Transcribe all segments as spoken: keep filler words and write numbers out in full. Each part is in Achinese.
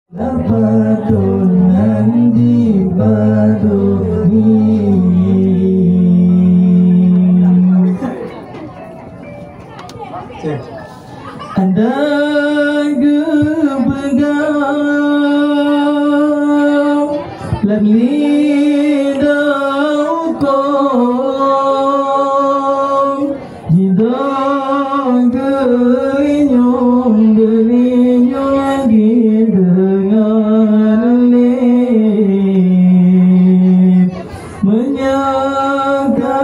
Lapatun nan di paduri. Ada geupeugah lam lidah kong. Jidong geulinyueng, geulinyueng jideungoe lé. Meunyoe ka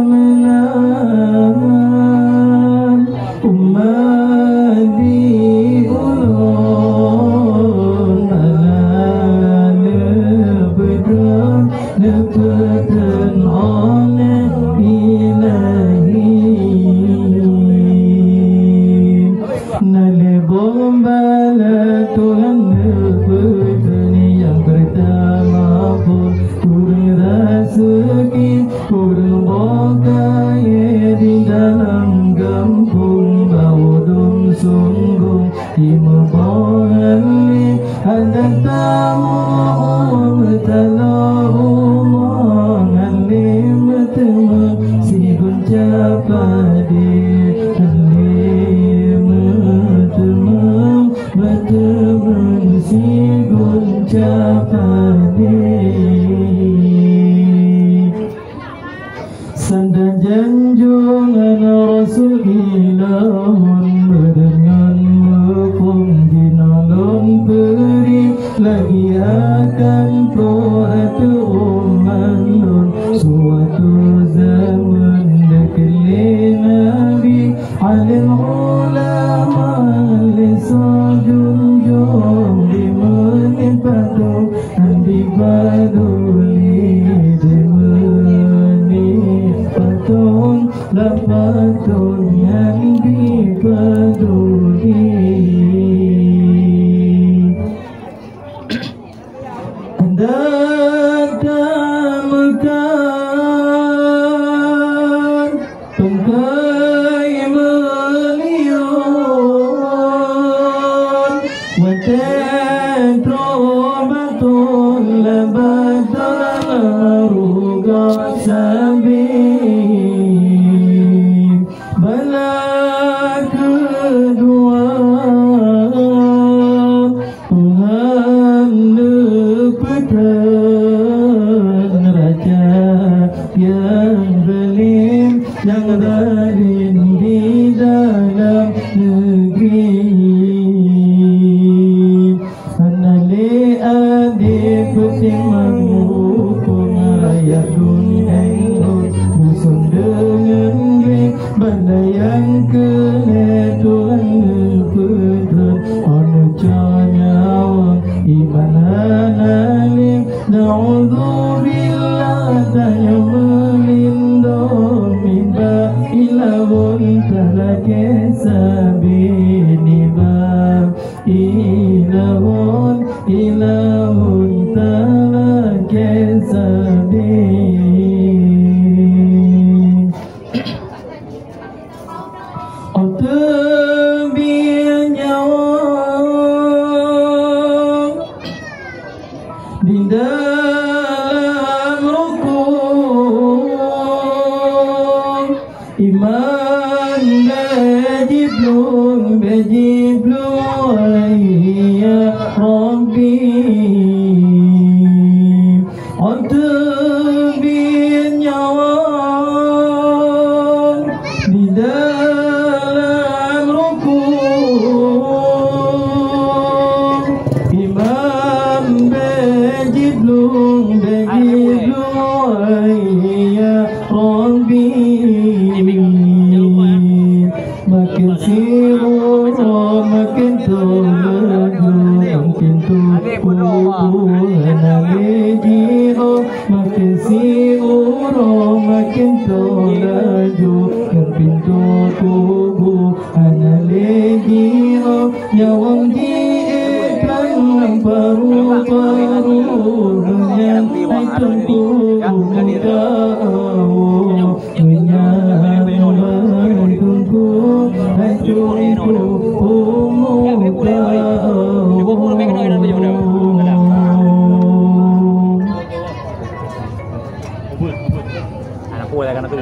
meunan umat di ulôn, bala neupeutrön Neupeutrön oleh Ilahi. Na lhèe boh bala Tuhan neupeutrön, nyang peurtama phon ureueng raseuki, ureueng boh kayèe di dalam gampông, bak udom sunggong. Imeubôh lé adak tamu, meutaloe umoe ngon lé meuteumé sigon cap padé. Ngon lé meuteumé, meuteumé sigon cap padé. Sanda janjong aneuk Rasul ilôn, beudeungon muphom jinoe lôn peuri, lagi akan troh ateueh umat lôn. Suatu zaman dikeue lé Nabi, alim ulama lé soe junjong, di meunit patong Nyan di paduri, di meunit patong, lam patong nyan di paduri. Adak tameukat Tungkai meuliyôn, watèe troh baton, lam baton rugoe sabé. Bala keudua, Tuhan neupeutrön raja nyang zalim, nyang zalim di dalam neugri. Hana lé adé peutimang muphom, rakyat dum èngon beuson deungon bèk. Banda nyang keu lhèe Tuhan neupeutrön, aneuk cot nyawöng iman hana lé. Na'udzubillah, tanyoe meulindong nibak ilawon talakèe sabé, nibak ilawon, ilawon talakèe sabé. Óh teubiet nyawöng di dalam rukon, iman bèk jiplueng, bèk jiplueng, ya Rabbi. Óh teubiet nyawöng di dalam rukon, iman bèk jiplueng, bèk jiplueng, ya Rabbi. Makén siuroe makén toh laju, lam pintoe kubu hana lé jiôh. Makén siuroe makén toh laju, lam pintoe kubu hana lé jiôh. Nyawöng jiék lam paru-paru, nyan hai Teungku muka Allah. Meunyan hai Teungku, hai Teungku, umu ka. Boleh kan tu.